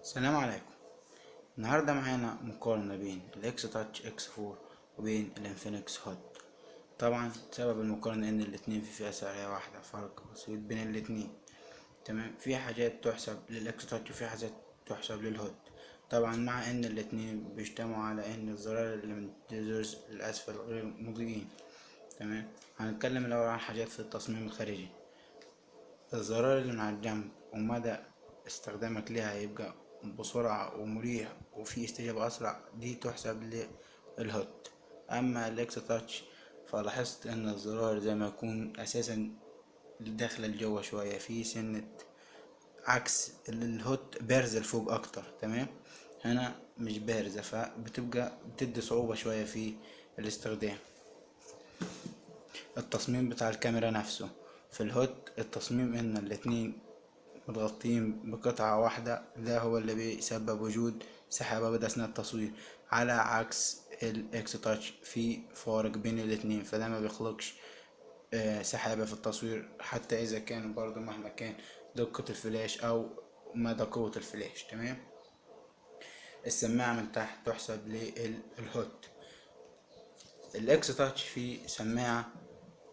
السلام عليكم. النهاردة معانا مقارنة بين ال X Touch X 4 وبين ال Infinix Hot. طبعا سبب المقارنة ان الاتنين في فئة سعرية واحدة، فرق بسيط بين الاتنين. تمام، في حاجات تحسب لل X Touch وفي حاجات تحسب لل Hot. طبعا مع ان الاتنين بيجتمعوا على ان الزرار اللي من الجزء الاسفل غير مضيئين. تمام، هنتكلم الاول عن حاجات في التصميم الخارجي. الزرار اللي من على الجنب ومدى استخدامك ليها هيبقى بسرعة ومريح وفي استجابة أسرع، دي تحسب لل Hot. أما ال X Touch فلاحظت إن الزرار زي ما يكون أساسا داخلة لجوه شوية، في سنة عكس ال Hot بارزة لفوق أكتر. تمام، هنا مش بارزة، فبتبقى بتدي صعوبة شوية في الاستخدام. التصميم بتاع الكاميرا نفسه في ال Hot، التصميم إن الاتنين متغطيين بقطعة واحدة، ده هو اللي بيسبب وجود سحابة بيضاء أثناء التصوير، على عكس ال X Touch في فارق بين الاتنين، فده ما بيخلقش سحابة في التصوير، حتى إذا كان برضو مهما كان دقة الفلاش أو مدى قوة الفلاش. تمام، السماعة من تحت تحسب لل Hot. ال X Touch فيه سماعة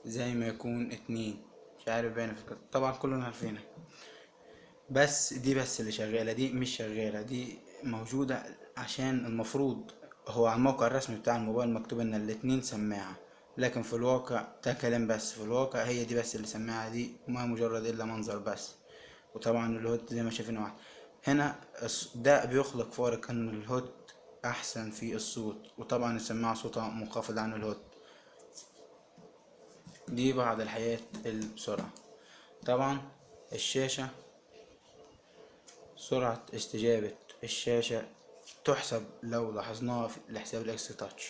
زي ما يكون اتنين، مش عارف باينة في الكاميرا، طبعا كلنا عارفينها، بس دي بس اللي شغالة، دي مش شغالة، دي موجودة عشان المفروض هو على الموقع الرسمي بتاع الموبايل مكتوب ان الاتنين سماعة، لكن في الواقع ده كلام، بس في الواقع هي دي بس اللي سماعة، دي ما مجرد الا منظر بس. وطبعا ال Hot زي ما شايفين واحد هنا، ده بيخلق فارق ان ال Hot احسن في الصوت، وطبعا السماعة صوتها منخفض عن ال Hot. دي بعض الحاجات البسرعة. طبعا الشاشة، سرعة استجابة الشاشة تحسب لو لاحظناها لحساب ال X Touch،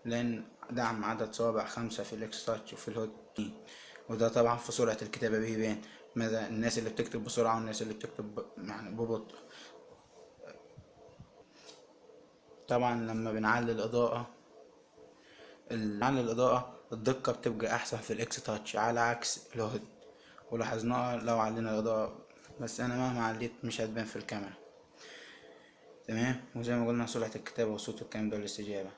لأن دعم عدد صوابع 5 في ال X Touch وفي ال Hot 2، وده طبعا في سرعة الكتابة بيبان مدى الناس اللي بتكتب بسرعة والناس اللي بتكتب يعني ببطء. طبعا لما بنعلي الإضاءة، الدقة بتبقى أحسن في ال X Touch على عكس ال Hot، ولاحظناها لو علينا الإضاءة، بس أنا مهما عليت مش هتبان في الكاميرا. تمام، وزي ما قلنا سرعة الكتابة وصوت الكلام ده والاستجابة.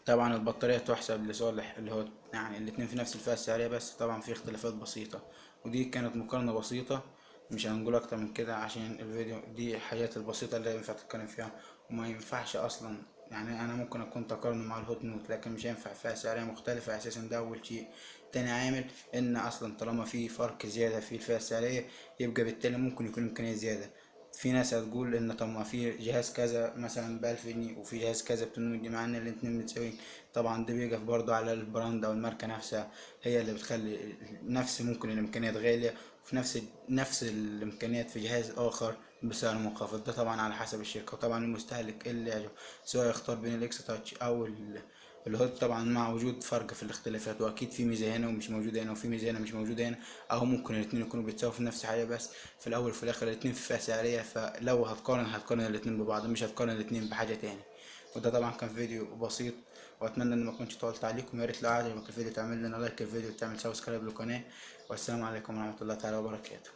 طبعا البطارية تحسب لصالح ال Hot، يعني الاتنين في نفس الفئة السعرية، بس طبعا في اختلافات بسيطة. ودي كانت مقارنة بسيطة، مش هنقول اكتر من كده عشان الفيديو، دي الحاجات البسيطة اللي ينفع تتكلم فيها وما ينفعش اصلا. يعني انا ممكن اكون تقارنه مع ال Hot Note، لكن مش هينفع، فئة سعرية مختلفة اساسا، ده اول شيء. تاني عامل ان اصلا طالما في فرق زيادة في الفئة السعرية يبقى بالتالي ممكن يكون امكانية زيادة. في ناس هتقول ان طب ما في جهاز كذا مثلا ب1000 جنيه وفي جهاز كذا ب800 جنيه، مع ان الاتنين متساويين. طبعا ده بيقف برضه على ال brand او الماركة نفسها، هي اللي بتخلي نفس ممكن الامكانيات غالية وفي نفس الامكانيات في جهاز اخر بسعر منخفض. ده طبعا على حسب الشركة، وطبعا المستهلك اللي يعجبه، سواء يختار بين ال X Touch او ال Hot، طبعا مع وجود فرق في الاختلافات، واكيد في ميزة هنا ومش موجودة هنا، وفي ميزة هنا مش موجودة هنا، او ممكن الاتنين يكونوا بيتساووا في نفس الحاجة، بس في الاول وفي الاخر الاتنين في فئة سعريه، فلو هتقارن الاتنين ببعض، مش هتقارن الاتنين بحاجة تاني. وده طبعا كان فيديو بسيط، واتمنى ان ما كنتش طولت عليكم. يا ريت لو عجبك الفيديو تعمل لنا like الفيديو وتعمل subscribe للقناة، والسلام عليكم ورحمة الله تعالى وبركاته.